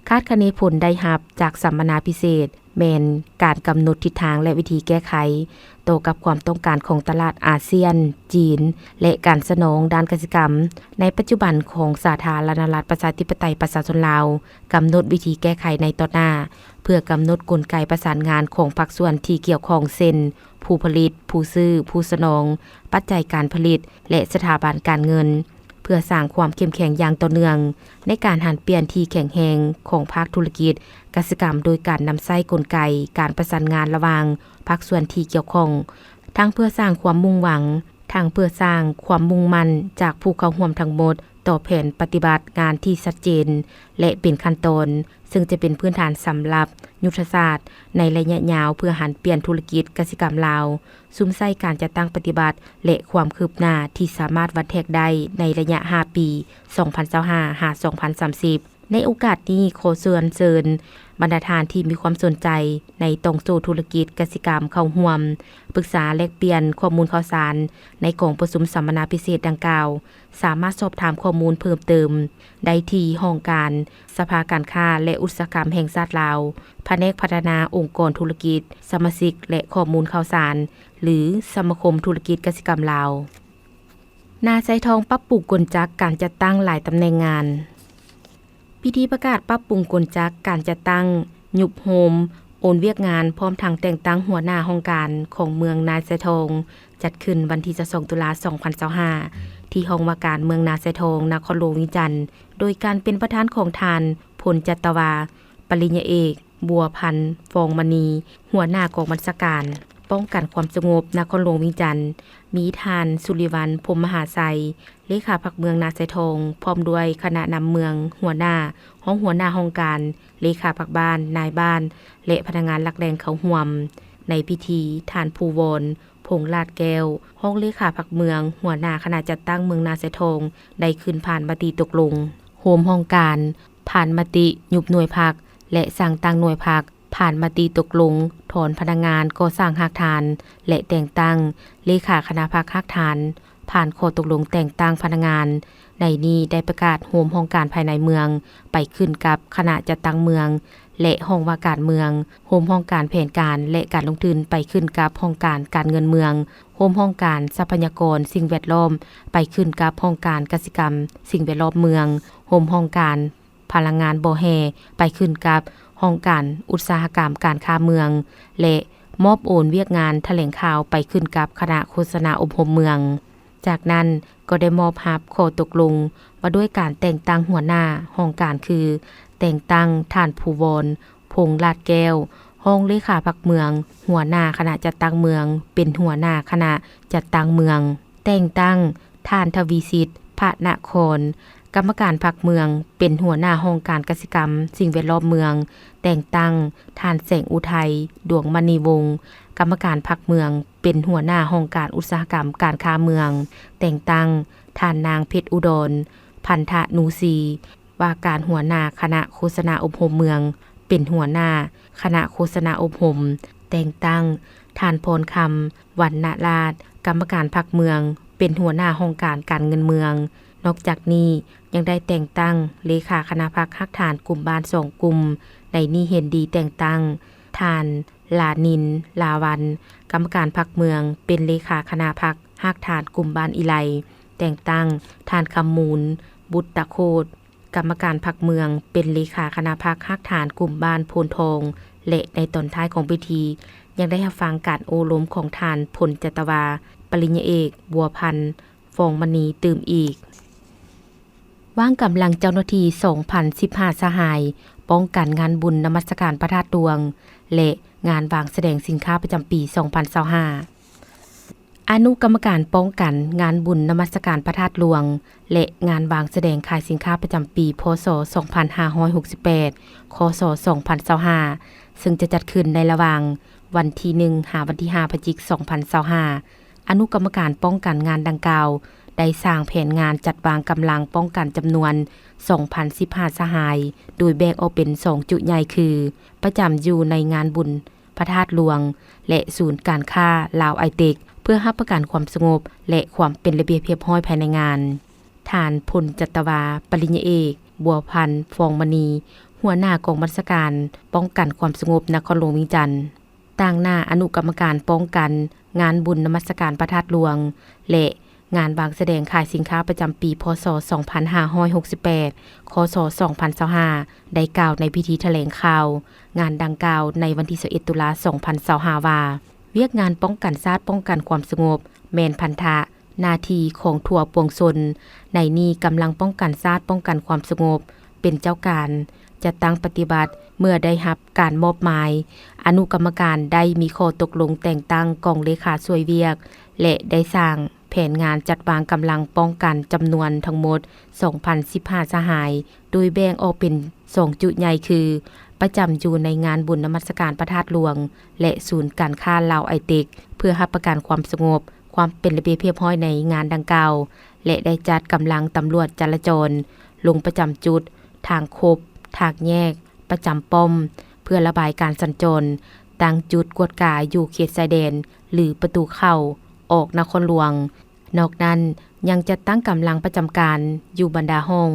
ຄາດຄະເນຜົນໄດ້ຮັບຈາກສຳມະນາພິເສດ ແມ່ນການກຳນົດທິດທາງ ແລະ ວິທີແກ້ໄຂຕໍ່ກັບຄວາມຕ້ອງການຂອງຕະຫຼາດອາຊຽນ, ຈີນ ແລະ ການສະໜອງດ້ານກະສິກຳໃນປັດຈຸບັນຂອງສາທາລະນະລັດ ປະຊາທິປະໄຕ ປະຊາຊົນລາວ, ກຳນົດວິທີແກ້ໄຂໃນຕໍ່ໜ້າ ເພື່ອກຳນົດກົນໄກປະສານງານຂອງພາກສ່ວນທີ່ກ່ຽວຂ້ອງ ເຊັ່ນ ຜູ້ຜະລິດ, ຜູ້ຊື້, ຜູ້ສະໜອງ, ປັດໄຈການຜະລິດ ແລະ ສະຖາບັນການເງິນ, ເພື່ອສ້າງຄວາມເຂັ້ມແຂງຢ່າງຕໍ່ເນື່ອງໃນການຫັນປ່ຽນທີ່ແຂງແຮງຂອງພາກທຸລະກິດກະສິກຳ ໂດຍການນຳໃຊ້ກົນໄກການປະສານງານລະຫວ່າງພາກສ່ວນທີ່ກ່ຽວຂ້ອງ, ທັງເພື່ອສ້າງຄວາມມຸ່ງຫວັງ, ທັງເພື່ອສ້າງຄວາມມຸ່ງໝັ້ນຈາກຜູ້ເຂົ້າຮ່ວມທັງໝົດ ຕໍ່ແຜນປະຕິບັດງານທີ່ຊັດເຈນ ແລະ ເປັນຂັ້ນຕອນ, ເຊິ່ງຈະເປັນພື້ນຖານສຳລັບຍຸດທະສາດໃນໄລຍະຍາວ ເພື່ອຫັນປ່ຽນທຸລະກິດກະສິກຳລາວ, ສຸມໃສ່ການຈັດຕັ້ງປະຕິບັດ ແລະ ຄວາມຄືບໜ້າທີ່ສາມາດວັດແທກໄດ້ໃນໄລຍະຫ້າປີ ສອງພັນຊາວຫ້າ ຫາ ສອງພັນສາມສິບ. ໃນໂອກາດນີ້, ຂໍເຊີນເຊີນບັນດາທ່ານທີ່ມີຄວາມສົນໃຈໃນຕ່ອງໂສ້ທຸລະກິດກະສິກຳເຂົ້າຮ່ວມ ປຶກສາແລກປ່ຽນຂໍ້ມູນຂ່າວສານໃນກອງປະຊຸມສຳມະນາພິເສດດັ່ງກ່າວ, ສາມາດສອບຖາມຂໍ້ມູນເພີ່ມເຕີມໄດ້ທີ່ຫ້ອງການສະພາການຄ້າ ແລະ ອຸດສາຫະກຳແຫ່ງຊາດລາວ, ພະແນກພັດທະນາອົງກອນທຸລະກິດ, ສະມາຊິກ ແລະ ຂໍ້ມູນຂ່າວສານ ຫຼື ສະມາຄົມທຸລະກິດກະສິກຳລາວ. ນາຊາຍທອງປັບປຸງກົນຈັກການຈັດຕັ້ງຫຼາຍຕຳແໜ່ງງານ. ພິທີປະກາດປັບປຸງກົນຈັກການຈັດຕັ້ງ, ຍຸບໂຮມ, ໂອນວຽກງານ ພ້ອມທັງແຕ່ງຕັ້ງຫົວໜ້າຫ້ອງການຂອງເມືອງນາຊາຍທອງ ຈັດຂຶ້ນວັນທີຊາວສອງ ຕຸລາ ສອງພັນຊາວຫ້າ ທີ່ຫ້ອງວ່າການເມືອງນາຊາຍທອງ ນະຄອນຫຼວງວຽງຈັນ ໂດຍການເປັນປະທານຂອງທ່ານ ພົນຈັດຕະວາ ປະລິນຍາເອກ ບົວພັນ ຟອງມະນີ ຫົວໜ້າກອງບັນຊາການປ້ອງກັນຄວາມສະຫງົບນະຄອນຫຼວງວຽງຈັນ, ມີທ່ານ ສຸລິວັນ ພົມມະຫາໄຊ ເລຂາພັກເມືອງນາຊາຍທອງ ພ້ອມດ້ວຍຄະນະນຳເມືອງ, ຫົວໜ້າ, ຮອງຫົວໜ້າຫ້ອງການ, ເລຂາພັກບ້ານ, ນາຍບ້ານ ແລະ ພະນັກງານຫຼັກແຫຼ່ງເຂົ້າຮ່ວມ. ໃນພິທີ, ທ່ານ ພູວອນ ພົງລາດແກ້ວ ຮອງເລຂາພັກເມືອງ, ຫົວໜ້າຄະນະຈັດຕັ້ງເມືອງນາຊາຍທອງ ໄດ້ຂຶ້ນຜ່ານມະຕິຕົກລົງໂຮມຫ້ອງການ, ຜ່ານມະຕິຍຸບໜ່ວຍພັກ ແລະ ສ້າງຕັ້ງໜ່ວຍພັກ, ຜ່ານມະຕິຕົກລົງຖອນພະນັກງານກໍ່ສ້າງຮາກຖານ ແລະ ແຕ່ງຕັ້ງເລຂາຄະນະພັກຮາກຖານ, ຜ່ານຂໍ້ຕົກລົງແຕ່ງຕັ້ງພະນັກງານ. ໃນນີ້ໄດ້ປະກາດໂຮມຫ້ອງການພາຍໃນເມືອງ ໄປຂຶ້ນກັບຄະນະຈັດຕັ້ງເມືອງ ແລະ ຫ້ອງວ່າການເມືອງ, ໂຮມຫ້ອງການແຜນການ ແລະ ການລົງທຶນ ໄປຂຶ້ນກັບຫ້ອງການການເງິນເມືອງ, ໂຮມຫ້ອງການຊັບພະຍາກອນສິ່ງແວດລ້ອມ ໄປຂຶ້ນກັບຫ້ອງການກະສິກຳສິ່ງແວດລ້ອມເມືອງ, ໂຮມຫ້ອງການພະລັງງານບໍ່ແຮ່ ໄປຂຶ້ນກັບຫ້ອງການອຸດສາຫະກຳການຄ້າເມືອງ ແລະ ມອບໂອນວຽກງານຖະແຫຼງຂ່າວໄປຂຶ້ນກັບຄະນະໂຄສະນາອົບຮົມເມືອງ. ຈາກນັ້ນກໍໄດ້ມອບຮັບຂໍ້ຕົກລົງວ່າດ້ວຍການແຕ່ງຕັ້ງຫົວໜ້າຫ້ອງການ ຄື ແຕ່ງຕັ້ງທ່ານ ພູວອນ ພົງລາດແກ້ວ ຮອງເລຂາພັກເມືອງ, ຫົວໜ້າຄະນະຈັດຕັ້ງເມືອງ ເປັນຫົວໜ້າຄະນະຈັດຕັ້ງເມືອງ, ແຕ່ງຕັ້ງທ່ານ ທະວີສິດ ພະນະຄອນ ກຳມະການພັກເມືອງ ເປັນຫົວໜ້າຫ້ອງການກະສິກຳສິ່ງແວດລ້ອມເມືອງ, ແຕ່ງຕັ້ງທ່ານ ແສງອຸໄທ ດວງມະນີວົງ ກຳມະການພັກເມືອງ ເປັນຫົວໜ້າຫ້ອງການອຸດສາຫະກຳການຄ້າເມືອງ, ແຕ່ງຕັ້ງທ່ານນາງ ເພັດອຸດອນ ພັນທະນູສີ ວ່າການຫົວໜ້າຄະນະໂຄສະນາອົບຮົມເມືອງ ເປັນຫົວໜ້າຄະນະໂຄສະນາອົບຮົມ, ແຕ່ງຕັ້ງທ່ານ ພອນຄຳ ວັນນະລາດ ກຳມະການພັກເມືອງ ເປັນຫົວໜ້າຫ້ອງການການເງິນເມືອງ. ນອກຈາກນີ້ຍັງໄດ້ແຕ່ງຕັ້ງເລຂາຄະນະພັກຮາກຖານກຸ່ມບ້ານສອງກຸ່ມ. ໃນນີ້ເຫັນດີແຕ່ງຕັ້ງທ່ານ ລານິນ ລາວັນ ກຳມະການພັກເມືອງ ເປັນເລຂາຄະນະພັກຮາກຖານກຸ່ມບ້ານອີໄລ, ແຕ່ງຕັ້ງທ່ານ ຄຳມູນ ບຸດຕະໂຄດ ກຳມະການພັກເມືອງ ເປັນເລຂາຄະນະພັກຮາກຖານກຸ່ມບ້ານໂພນທອງ ແລະ ໃນຕອນທ້າຍຂອງພິທີ ຍັງໄດ້ຮັບຟັງການໂອ້ລົມຂອງທ່ານ ພົນຈັດຕະວາ ປະລິນຍາເອກ ບົວພັນ ຟອງມະນີ ຕື່ມອີກ. ວາງກຳລັງເຈົ້າໜ້າທີ່ສອງພັນສິບຫ້າສະຫາຍ ປ້ອງກັນງານບຸນນະມັດສະການພະທາດຫຼວງ ແລະ ງານວາງສະແດງສິນຄ້າປະຈຳປີສອງພັນຊາວຫ້າ. ອະນຸກຳມະການປ້ອງກັນງານບຸນນະມັດສະການພະທາດຫຼວງ ແລະ ງານວາງສະແດງຂາຍສິນຄ້າປະຈຳປີ ພ.ສ. ສອງພັນຫ້າຮ້ອຍຫົກສິບແປດ ຄ.ສ. ສອງພັນຊາວຫ້າ ເຊິ່ງຈະຈັດຂຶ້ນໃນລະຫວ່າງວັນທີໜຶ່ງ ຫາວັນທີຫ້າ ພະຈິກ ສອງພັນຊາວຫ້າ. ອະນຸກຳມະການປ້ອງກັນງານດັ່ງກ່າວ ໄດ້ສ້າງແຜນງານຈັດວາງກຳລັງປ້ອງກັນຈຳນວນສອງພັນສິບຫ້າສະຫາຍ ໂດຍແບ່ງອອກເປັນສອງຈຸໃຫຍ່ຄື ປະຈຳຢູ່ໃນງານບຸນ ພະທາດຫຼວງ ແລະ ສູນການຄ້າລາວໄອເຕັກ ເພື່ອຮັບປະກັນຄວາມສະຫງົບ ແລະ ຄວາມເປັນລະບຽບຮຽບຮ້ອຍພາຍໃນງານ. ທ່ານ ພົນຈັດຕະວາ ປະລິນຍາເອກ ບົວພັນ ຟອງມະນີ ຫົວໜ້າກອງບັນຊາການປ້ອງກັນຄວາມສະຫງົບນະຄອນຫຼວງວຽງຈັນ ຕາງໜ້າອະນຸກຳມະການປ້ອງກັນງານບຸນນະມັດສະການພະທາດຫຼວງ ແລະ ງານວາງສະແດງຂາຍສິນຄ້າປະຈຳປີ ພ.ສ. ສອງພັນຫ້າຮ້ອຍຫົກສິບແປດ ຄ.ສ. ສອງພັນຊາວຫ້າ ໄດ້ກ່າວໃນພິທີຖະແຫຼງຂ່າວງານດັ່ງກ່າວໃນວັນທີຊາວເອັດ ຕຸລາ ສອງພັນຊາວຫ້າ ວ່າ ວຽກງານປ້ອງກັນຊາດ ປ້ອງກັນຄວາມສະຫງົບ ແມ່ນພັນທະໜ້າທີ່ຂອງທົ່ວປວງຊົນ. ໃນນີ້ກຳລັງປ້ອງກັນຊາດ ປ້ອງກັນຄວາມສະຫງົບ ເປັນເຈົ້າການຈັດຕັ້ງປະຕິບັດ. ເມື່ອໄດ້ຮັບການມອບໝາຍ, ອະນຸກຳມະການໄດ້ມີຂໍ້ຕົກລົງແຕ່ງຕັ້ງກອງເລຂາຊ່ວຍວຽກ ແລະ ໄດ້ສ້າງແຜນງານຈັດວາງກຳລັງປ້ອງກັນຈຳນວນທັງໝົດສອງພັນສິບຫ້າສະຫາຍ, ໂດຍແບ່ງອອກເປັນສອງຈຸໃຫຍ່ຄື ປະຈຳຢູ່ໃນງານບຸນນະມັດສະການພະທາດຫຼວງ ແລະ ສູນການຄ້າລາວໄອເຕັກ ເພື່ອຮັບປະກັນຄວາມສະຫງົບ, ຄວາມເປັນລະບຽບຮຽບຮ້ອຍໃນງານດັ່ງກ່າວ ແລະ ໄດ້ຈັດກຳລັງຕຳຫຼວດຈະລາຈອນລົງປະຈຳຈຸດທາງຄົບ, ທາງແຍກ, ປະຈຳປ້ອມ ເພື່ອລະບາຍການສັນຈອນ, ຕັ້ງຈຸດກວດກາຢູ່ເຂດຊາຍແດນ ຫຼື ປະຕູເຂົ້າອອກນະຄອນຫຼວງ. ນອກນັ້ນ ຍັງຈັດຕັ້ງກຳລັງປະຈຳການຢູ່ບັນດາຫ້ອງ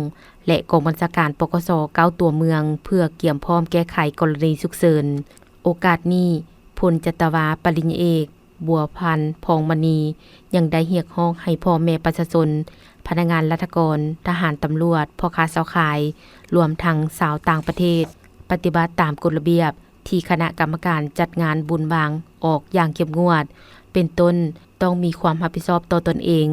ແລະ ກອງບັນຊາການ ປກສ ເກົ້າຕົວເມືອງ ເພື່ອກຽມພ້ອມແກ້ໄຂກໍລະນີສຸກເສີນ. ໂອກາດນີ້, ພົນຈັດຕະວາ ປະລິນຍາເອກ ບົວພັນ ພອງມະນີ ຍັງໄດ້ຮຽກຮ້ອງໃຫ້ພໍ່ແມ່ປະຊາຊົນ, ພະນັກງານລັດຖະກອນ, ທະຫານ, ຕຳຫຼວດ, ພໍ່ຄ້າຊາວຂາຍ, ລວມທັງຊາວຕ່າງປະເທດ ປະຕິບັດຕາມກົດລະບຽບ ທີ່ຄະນະກຳມະການຈັດງານບຸນວາງອອກຢ່າງເຂັ້ມງວດ, ເປັນຕົ້ນ ຕ້ອງມີຄວາມຮັບຜິດຊອບຕໍ່ຕົນເອງ,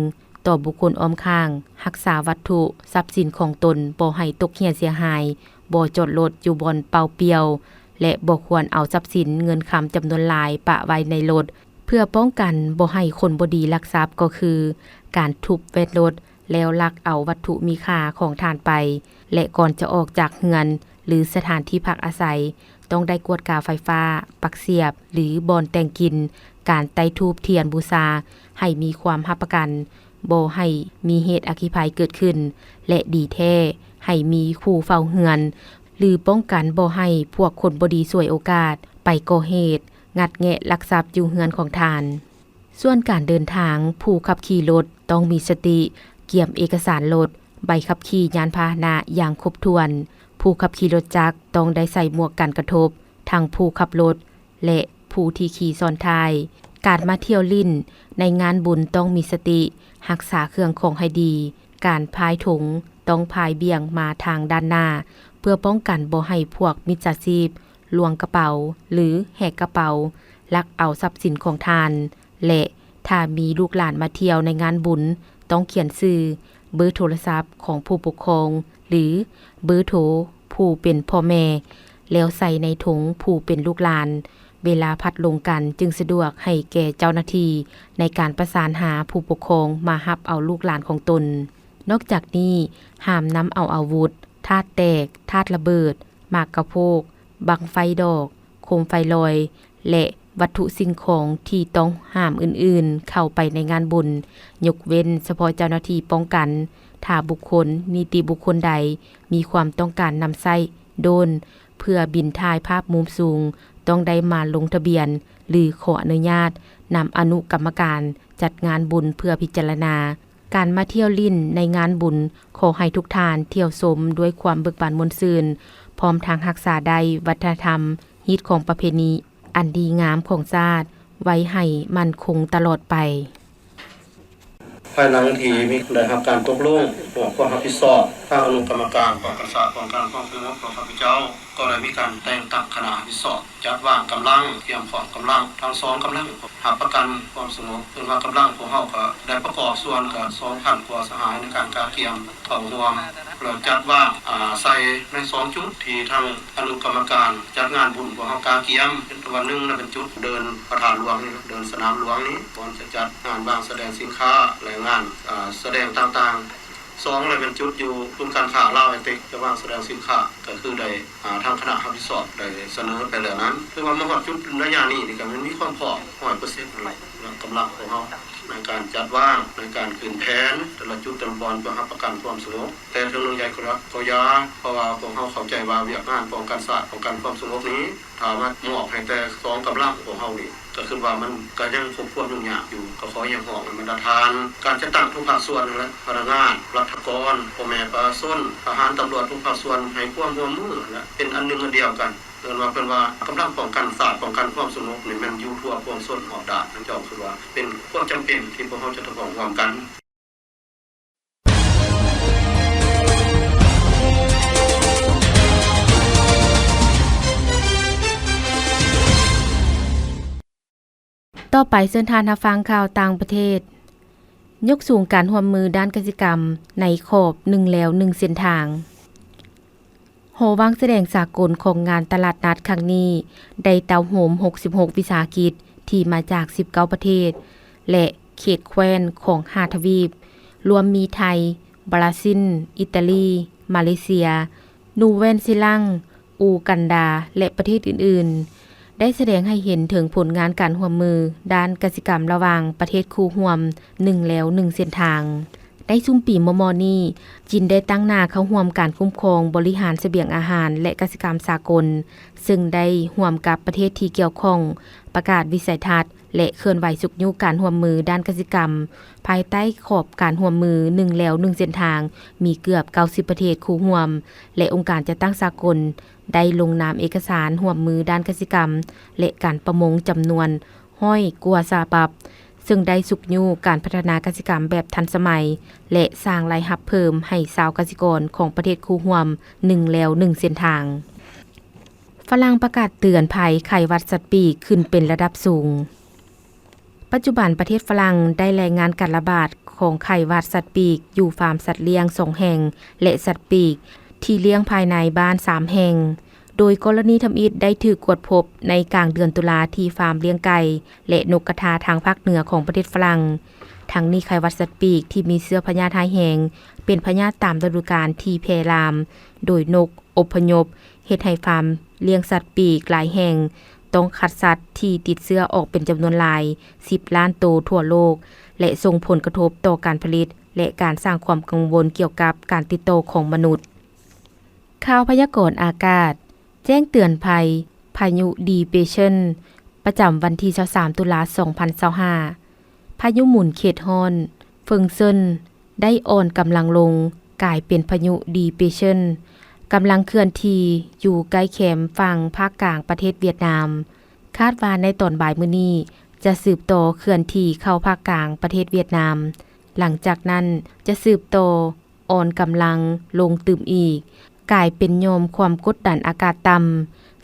ຕໍ່ບຸກຄົນອ້ອມຂ້າງ, ຮັກສາວັດຖຸຊັບສິນຂອງຕົນບໍ່ໃຫ້ຕົກເຮ່ຍເສຍຫາຍ, ບໍ່ຈອດລົດຢູ່ບ່ອນເປົ່າປ່ຽວ ແລະ ບໍ່ຄວນເອົາຊັບສິນເງິນຄຳຈຳນວນຫຼາຍປະໄວ້ໃນລົດ. ເພື່ອປ້ອງກັນບໍ່ໃຫ້ຄົນບໍ່ດີລັກຊັບ ກໍຄືການທຸບແວ່ນລົດ ແລ້ວລັກເອົາວັດຖຸມີຄ່າຂອງທ່ານໄປ ແລະ ກ່ອນຈະອອກຈາກເຮືອນ ຫຼື ສະຖານທີ່ພັກອາໄສ, ຕ້ອງໄດ້ກວດກາໄຟຟ້າ, ປັກສຽບ ຫຼື ບ່ອນແຕ່ງກິນ, ການໄຕ້ທູບທຽນບູຊາໃຫ້ມີຄວາມຮັບປະກັນ, ບໍ່ໃຫ້ມີເຫດອັກຄີໄພເກີດຂຶ້ນ ແລະ ດີແທ້ໃຫ້ມີຜູ້ເຝົ້າເຮືອນ ຫຼື ປ້ອງກັນບໍ່ໃຫ້ພວກຄົນບໍ່ດີສວຍໂອກາດໄປກໍ່ເຫດງັດແງະລັກຊັບຢູ່ເຮືອນຂອງທ່ານ. ສ່ວນການເດີນທາງ, ຜູ້ຂັບຂີ່ລົດຕ້ອງມີສະຕິ, ກຽມເອກະສານລົດ, ໃບຂັບຂີ່ຍານພາຫະນະຢ່າງຄົບຖ້ວນ. ຜູ້ຂັບຂີ່ລົດຈັກຕ້ອງໄດ້ໃສ່ໝວກກັນກະທົບ ທັງຜູ້ຂັບລົດ ແລະ ຜູ້ທີ່ຂີ່ຊ້ອນທ້າຍ. ການມາທ່ຽວຫຼິ້ນໃນງານບຸນຕ້ອງມີສະຕິ, ຮັກສາເຄື່ອງຂອງໃຫ້ດີ. ການພາຍຖົງຕ້ອງພາຍບ່ຽງມາທາງດ້ານໜ້າ ເພື່ອປ້ອງກັນບໍ່ໃຫ້ພວກມິດສາຊີບລວງກະເປົາ ຫຼື ແຫກກະເປົາ ລັກເອົາຊັບສິນຂອງທ່ານ ແລະ ຖ້າມີລູກຫຼານມາທ່ຽວໃນງານບຸນ ຕ້ອງຂຽນຊື່, ເບີໂທລະສັບຂອງຜູ້ປົກຄອງ ຫຼື ເບີໂທຜູ້ເປັນພໍ່ແມ່ ແລ້ວໃສ່ໃນຖົງຜູ້ເປັນລູກຫຼານ. ເວລາພັດຫຼົງກັນຈຶ່ງສະດວກໃຫ້ແກ່ເຈົ້າໜ້າທີ່ໃນການປະສານຫາຜູ້ປົກຄອງມາຮັບເອົາລູກຫຼານຂອງຕົນ. ນອກຈາກນີ້, ຫ້າມນຳເອົາອາວຸດ, ທາດແຕກ, ທາດລະເບີດ, ໝາກກະໂພກ, ບັ້ງໄຟດອກ, ໂຄມໄຟລອຍ ແລະ ວັດຖຸສິ່ງຂອງທີ່ຕ້ອງຫ້າມອື່ນໆ ເຂົ້າໄປໃນງານບຸນ, ຍົກເວັ້ນສະເພາະເຈົ້າໜ້າທີ່ປ້ອງກັນ. ຖ້າບຸກຄົນ, ນິຕິບຸກຄົນໃດມີຄວາມຕ້ອງການນຳໃຊ້ໂດຣນເພື່ອບິນຖ່າຍພາບມຸມສູງ, ຕ້ອງໄດ້ມາລົງທະບຽນ ຫຼື ຂໍອະນຸຍາດນຳອະນຸກຳມະການຈັດງານບຸນເພື່ອພິຈາລະນາ. ການມາທ່ຽວຫຼິ້ນໃນງານບຸນ, ຂໍໃຫ້ທຸກທ່ານທ່ຽວຊົມດ້ວຍຄວາມເບີກບານມ່ວນຊື່ນ, ພ້ອມທັງຮັກສາໄດ້ວັດທະນະທຳ, ຮີດຄອງປະເພນີອັນດີງາມຂອງຊາດໄວ້ໃຫ້ໝັ້ນຄົງຕະຫຼອດໄປ. ພາຍຫຼັງທີ່ມີ ໄດ້ຮັບການຕົກລົງຮ່ວມຄວາມຮັບຜິດຊອບ, ທາງອະນຸກຳມະການປ້ອງກັນຊາດ ປ້ອງກັນຄວາມສະຫງົບຂອງຂ້າພະເຈົ້າ ກໍໄດ້ມີການແຕ່ງຕັ້ງຄະນະຮັບຜິດຊອບ ຈັດວາງກຳລັງ, ກຽມພ້ອມກຳລັງທັງສອງກຳລັງ ຮັບປະກັນຄວາມສະຫງົບ. ເຊິ່ງວ່າກຳລັງພວກເຮົາກໍໄດ້ປະກອບສ່ວນກະສອງພັນກວ່າສະຫາຍໃນການກະກຽມເຂົ້າຮ່ວມ ແລ້ວຈັດວາງ ອາ ໃສ່ໃນສອງຈຸດທີ່ທາງອະນຸກຳມະການຈັດງານບຸນພວກເຮົາກະກຽມ. ເປັນຕົວໜຶ່ງນະ ເປັນຈຸດເດີ່ນພະທາດຫຼວງນີ້ ເດີ່ນສະໜາມຫຼວງນີ້ ບ່ອນຈະຈັດງານວາງສະແດງສິນຄ້າ ແລະ ງານ ອາ ສະແດງຕ່າງໆ. ສອງແລ້ວແມ່ນຈຸດຢູ່ສູນການຄ້າລາວໄອເຕັກ ຈະວາງສະແດງສິນຄ້າ ກໍຄືໄດ້ ອາ ທາງຄະນະຮັບຜິດຊອບໄດ້ສະເໜີໄປແລ້ວນັ້ນ. ຄືວ່າມາຮອດຈຸດໄລຍະນີ້ນີ້ກໍແມ່ນມີຄວາມພ້ອມຮ້ອຍເປີເຊັນຫັ້ນແຫຼະ ກຳລັງຂອງເຮົາໃນການຈັດວາງ ໃນການຂຶ້ນແຜນແຕ່ລະຈຸດແຕ່ລະບ່ອນ ເພື່ອຮັບປະກັນຄວາມສະຫງົບ. ແຕ່ເຖິງເລື່ອງໃຫຍ່ກໍຢາ ເພາະວ່າພວກເຮົາເຂົ້າໃຈວ່າວຽກງານປ້ອງກັນຊາດ ປ້ອງກັນຄວາມສະຫງົບນີ້ ຖ້າມາມອບໃຫ້ແຕ່ສອງກຳລັງຂອງເຮົານີ້ ກໍຄິດວ່າມັນກໍຍັງພົບຄວາມຫຍຸ້ງຍາກຢູ່. ກໍຂໍຮຽກຮ້ອງໃຫ້ບັນດາທ່ານ ການຈັດຕັ້ງທຸກພາກສ່ວນຫັ້ນແຫຼະ ພະນັກງານ, ລັດຖະກອນ, ພໍ່ແມ່ປະຊາຊົນ, ທະຫານ, ຕຳຫຼວດ ທຸກພາກສ່ວນ ໃຫ້ຄວາມຮ່ວມມືຫັ້ນແຫຼະ ເປັນອັນໜຶ່ງອັນດຽວກັນ. ເອີ້ນວ່າ ເພິ່ນວ່າກຳລັງປ້ອງກັນຊາດ ປ້ອງກັນຄວາມສະຫງົບນີ້ ແມ່ນຢູ່ທົ່ວປວງຊົນຮອບດ້ານ. ເຈົ້າຄິດວ່າເປັນຄວາມຈຳເປັນທີ່ພວກເຮົາຈະຕ້ອງຮ່ວມກັນ. ຕໍ່ໄປເຊີນທ່ານຮັບຟັງຂ່າວຕ່າງປະເທດ. ຍົກສູງການຮ່ວມມືດ້ານກະສິກຳໃນຂອບໜຶ່ງແລວໜຶ່ງເສັ້ນທາງ. ຫໍວາງສະແດງສາກົນຂອງງານຕະຫຼາດນັດຄັ້ງນີ້ ໄດ້ເຕົ້າໂຮມຫົກສິບຫົກວິສາຫະກິດທີ່ມາຈາກສິບເກົ້າປະເທດ ແລະ ເຂດແຄວ້ນຂອງຫ້າທະວີບ, ລວມມີໄທ, ບຣາຊິນ, ອີຕາລີ, ມາເລເຊຍ, ນູແວນຊີລັງ, ອູກັນດາ ແລະ ປະເທດອື່ນໆ ໄດ້ສະແດງໃຫ້ເຫັນເຖິງຜົນງານການຮ່ວມມືດ້ານກະສິກຳລະຫວ່າງປະເທດຄູ່ຮ່ວມໜຶ່ງແລວໜຶ່ງເສັ້ນທາງ. ໃນຊຸມປີມໍ່ໆນີ້, ຈີນໄດ້ຕັ້ງໜ້າເຂົ້າຮ່ວມການຄຸ້ມຄອງບໍລິຫານສະບຽງອາຫານ ແລະ ກະສິກຳສາກົນ, ເຊິ່ງໄດ້ຮ່ວມກັບປະເທດທີ່ກ່ຽວຂ້ອງປະກາດວິໄສທັດ ແລະ ເຄື່ອນໄຫວຊຸກຍູ້ການຮ່ວມມືດ້ານກະສິກຳ ພາຍໃຕ້ຂອບການຮ່ວມມືໜຶ່ງແລວໜຶ່ງເສັ້ນທາງ ມີເກືອບເກົ້າສິບປະເທດຄູ່ຮ່ວມ ແລະ ອົງການຈັດຕັ້ງສາກົນ ໄດ້ລົງນາມເອກະສານຮ່ວມມືດ້ານກະສິກຳ ແລະ ການປະມົງຈຳນວນຮ້ອຍກວ່າສະບັບ, ເຊິ່ງໄດ້ຊຸກຍູ້ການພັດທະນາກະສິກຳແບບທັນສະໄໝ ແລະ ສ້າງລາຍຮັບເພີ່ມໃຫ້ຊາວກະສິກອນຂອງປະເທດຄູ່ຮ່ວມໜຶ່ງແລວໜຶ່ງເສັ້ນທາງ. ຝຣັ່ງປະກາດເຕືອນໄພໄຂ້ຫວັດສັດປີກຂຶ້ນເປັນລະດັບສູງ. ປັດຈຸບັນປະເທດຝຣັ່ງໄດ້ລາຍງານການລະບາດ ຂອງໄຂ້ຫວັດສັດປີກຢູ່ຟາມສັດລ້ຽງສອງແຫ່ງ ແລະ ສັດປີກທີ່ລ້ຽງພາຍໃນບ້ານສາມແຫ່ງ. ໂດຍກໍລະນີທຳອິດໄດ້ຖືກກວດພົບໃນກາງເດືອນຕຸລາທີ່ຟາມລ້ຽງໄກ່ ແລະ ນົກກະທາທາງພາກເໜືອຂອງປະເທດຝຣັ່ງ. ທັງນີ້ໄຂ້ຫວັດສັດປີກທີ່ມີເຊື້ອພະຍາດຮ້າຍແຮງ ເປັນພະຍາດຕາມລະດູການທີ່ແຜ່ລາມ ໂດຍນົກອົບພະຍົບ ເຮັດໃຫ້ຟາມລ້ຽງສັດປີກຫຼາຍແຫ່ງຕ້ອງຄັດສັດທີ່ຕິດເຊື້ອອອກເປັນຈຳນວນຫຼາຍສິບລ້ານໂຕທົ່ວໂລກ ແລະ ສົ່ງຜົນກະທົບຕໍ່ການຜະລິດ ແລະ ການສ້າງຄວາມກັງວົນກ່ຽວກັບການຕິດຕໍ່ຂອງມະນຸດ. ຂ່າວພະຍາກອນອາກາດ ແຈ້ງເຕືອນໄພພາຍຸດີເປຣຊັນ ປະຈຳວັນທີຊາວສາມ ຕຸລາ ສອງພັນຊາວຫ້າ. ພາຍຸໝູນເຂດຮ້ອນເຟິງເຊິນ ໄດ້ອ່ອນກຳລັງລົງ ກາຍເປັນພາຍຸດີເປຣຊັນ ກຳລັງເຄື່ອນທີ່ຢູ່ໃກ້ແຄມຝັ່ງພາກກາງປະເທດຫວຽດນາມ. ຄາດວ່າໃນຕອນບ່າຍມື້ນີ້ ຈະສືບຕໍ່ເຄື່ອນທີ່ເຂົ້າພາກກາງປະເທດຫວຽດນາມ. ຫຼັງຈາກນັ້ນຈະສືບຕໍ່ອ່ອນກຳລັງລົງຕື່ມອີກ ກາຍເປັນຫຍ່ອມຄວາມກົດດັນອາກາດຕ່ຳ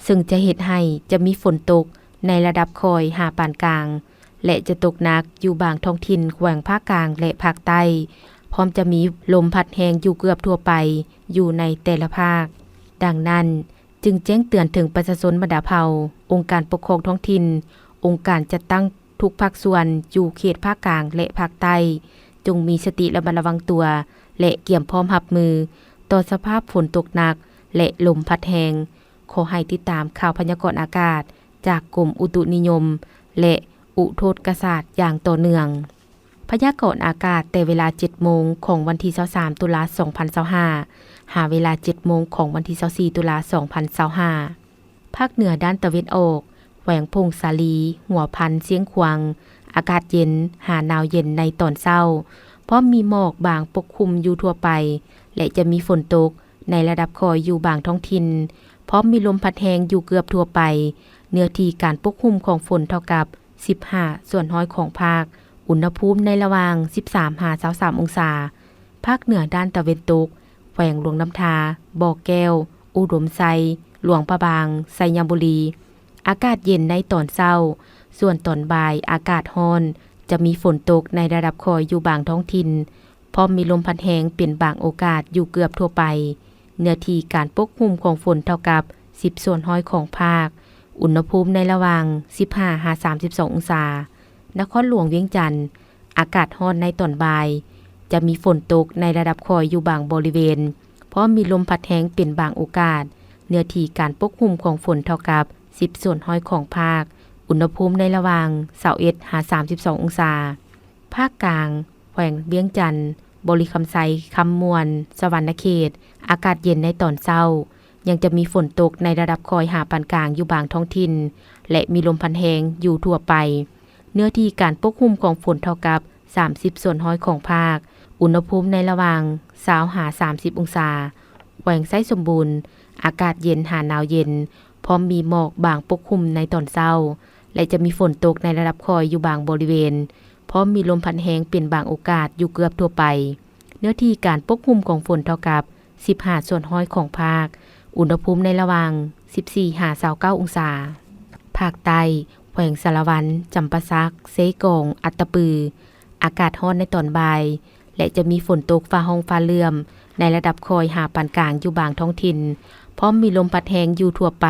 ເຊິ່ງຈະເຮັດໃຫ້ຈະມີຝົນຕົກໃນລະດັບຄ່ອຍຫາປານກາງ ແລະ ຈະຕົກໜັກຢູ່ບາງທ້ອງຖິ່ນແຂວງພາກກາງ ແລະ ພາກໃຕ້, ພ້ອມຈະມີລົມພັດແຮງຢູ່ເກືອບທົ່ວໄປຢູ່ໃນແຕ່ລະພາກ. ດັ່ງນັ້ນ, ຈຶ່ງແຈ້ງເຕືອນເຖິງປະຊາຊົນບັນດາເຜົ່າ, ອົງການປົກຄອງທ້ອງຖິ່ນ, ອົງການຈັດຕັ້ງທຸກພາກສ່ວນຢູ່ເຂດພາກກາງ ແລະ ພາກໃຕ້, ຈົ່ງມີສະຕິລະມັດລະວັງຕົວ ແລະ ກຽມພ້ອມຮັບມືຕໍ່ສະພາບຝົນຕົກໜັກ ແລະ ລົມພັດແຮງ. ຂໍໃຫ້ຕິດຕາມຂ່າວພະຍາກອນອາກາດຈາກກົມອຸຕຸນິຍົມ ແລະ ອຸທົກກະສາດຢ່າງຕໍ່ເນື່ອງ. ພະຍາກອນອາກາດແຕ່ເວລາເຈັດໂມງຂອງວັນທີຊາວສາມ ຕຸລາ ສອງພັນຊາວຫ້າ ຫາເວລາເຈັດໂມງຂອງວັນທີຊາວສີ່ ຕຸລາ ສອງພັນຊາວຫ້າ. ພາກເໜືອດ້ານຕາເວັນອອກ, ແຂວງຜົ້ງສາລີ, ຫົວພັນ, ຊຽງຂວາງ, ອາກາດເຢັນຫາໜາວເຢັນໃນຕອນເຊົ້າ, ພ້ອມມີໝອກບາງປົກຄຸມຢູ່ທົ່ວໄປ ແລະ ຈະມີຝົນຕົກໃນລະດັບຄ່ອຍຢູ່ບາງທ້ອງຖິ່ນ, ພ້ອມມີລົມພັດແຮງຢູ່ເກືອບທົ່ວໄປ. ເນື້ອທີ່ການປົກຄຸມຂອງຝົນເທົ່າກັບ ສິບຫ້າສ່ວນຮ້ອຍຂອງພາກ, ອຸນຫະພູມໃນລະຫວ່າງ ສິບສາມ ຫາ ຊາວສາມ ອົງສາ. ພາກເໜືອດ້ານຕາເວັນຕົກ, ແຂວງຫຼວງນ້ຳທາ, ບໍ່ແກ້ວ, ອຸດົມໄຊ, ຫຼວງພະບາງ, ໄຊຍະບູລີ, ອາກາດເຢັນໃນຕອນເຊົ້າ, ສ່ວນຕອນບ່າຍອາກາດຮ້ອນ, ຈະມີຝົນຕົກໃນລະດັບຄ່ອຍຢູ່ບາງທ້ອງຖິ່ນ, ພ້ອມມີລົມພັດແຮງເປັນບາງໂອກາດຢູ່ເກືອບທົ່ວໄປ. ເນື້ອທີ່ການປົກຄຸມຂອງຝົນເທົ່າກັບ ສິບສ່ວນຮ້ອຍຂອງພາກ, ອຸນຫະພູມໃນລະຫວ່າງ ສິບຫ້າ ຫາ ສາມສິບສອງ ອົງສາ. ນະຄອນຫຼວງວຽງຈັນ, ອາກາດຮ້ອນໃນຕອນບ່າຍ, ຈະມີຝົນຕົກໃນລະດັບຄ່ອຍຢູ່ບາງບໍລິເວນ, ພ້ອມມີລົມພັດແຮງເປັນບາງໂອກາດ. ເນື້ອທີ່ການປົກຄຸມຂອງຝົນເທົ່າກັບ ສິບສ່ວນຮ້ອຍຂອງພາກ, ອຸນຫະພູມໃນລະຫວ່າງ ຊາວເອັດ ຫາ ສາມສິບສອງ ອົງສາ. ພາກກາງ, ແຂວງວຽງຈັນ, ບໍລິຄຳໄຊ, ຄຳມ່ວນ, ສະຫວັນນະເຂດ, ອາກາດເຢັນໃນຕອນເຊົ້າ, ຍັງຈະມີຝົນຕົກໃນລະດັບຄ່ອຍຫາປານກາງຢູ່ບາງທ້ອງຖິ່ນ ແລະ ມີລົມພັດແຮງຢູ່ທົ່ວໄປ. ເນື້ອທີ່ການປົກຄຸມຂອງຝົນເທົ່າກັບ ສາມສິບສ່ວນຮ້ອຍຂອງພາກ, ອຸນຫະພູມໃນລະຫວ່າງ ຊາວ ຫາ ສາມສິບ ອົງສາ. ແຂວງໄຊສົມບູນ, ອາກາດເຢັນຫາໜາວເຢັນ, ພ້ອມມີໝອກບາງປົກຄຸມໃນຕອນເຊົ້າ ແລະ ຈະມີຝົນຕົກໃນລະດັບຄ່ອຍຢູ່ບາງບໍລິເວນ, ພ້ອມມີລົມພັດແຮງເປັນບາງໂອກາດຢູ່ເກືອບທົ່ວໄປ. ເນື້ອທີ່ການປົກຄຸມຂອງຝົນເທົ່າກັບ ສິບຫ້າສ່ວນຮ້ອຍຂອງພາກ, ອຸນຫະພູມໃນລະຫວ່າງ ສິບສີ່ ຫາ ຊາວເກົ້າ ອົງສາ. ພາກໃຕ້, ແຂວງສາລະວັນ, ຈຳປາສັກ, ເຊກອງ, ອັດຕະປື, ອາກາດຮ້ອນໃນຕອນບ່າຍ ແລະ ຈະມີຝົນຕົກຟ້າຮ້ອງຟ້າເຫຼື້ອມໃນລະດັບຄ່ອຍຫາປານກາງຢູ່ບາງທ້ອງຖິ່ນ, ພ້ອມມີລົມພັດແຮງຢູ່ທົ່ວໄປ.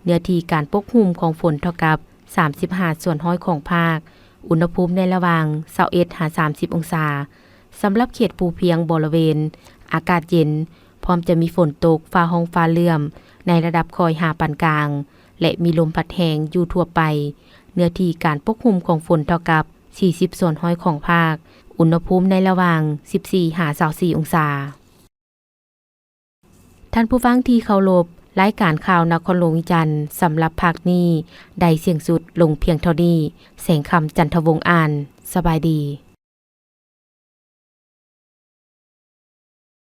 ເນື້ອທີ່ການປົກຄຸມຂອງຝົນເທົ່າກັບ ສາມສິບຫ້າສ່ວນຮ້ອຍຂອງພາກ, ອຸນຫະພູມໃນລະຫວ່າງ ຊາວເອັດ ຫາ ສາມສິບ ອົງສາ. ສຳລັບເຂດພູພຽງບໍລະເວນ ອາກາດເຢັນ, ພ້ອມຈະມີຝົນຕົກ, ຟ້າຮ້ອງຟ້າເຫຼື້ອມ ໃນລະດັບຄ່ອຍຫາປານກາງ ແລະ ມີລົມພັດແຮງຢູ່ທົ່ວໄປ. ເນື້ອທີ່ການປົກຄຸມຂອງຝົນເທົ່າກັບ ສີ່ສິບສ່ວນຮ້ອຍຂອງພາກ, ອຸນຫະພູມໃນລະຫວ່າງ ສິບສີ່ ຫາ ຊາວສີ່ ອົງສາ. ທ່ານຜູ້ຟັງທີ່ເຄົາລົບ, ລາຍການຂ່າວນະຄອນຫຼວງວຽງຈັນ ສຳລັບພາກນີ້ ໄດ້ສິ້ນສຸດລົງພຽງເທົ່ານີ້. ແສງຄຳ ຈັນທະວົງ ອ່ານ. ສະບາຍດີ.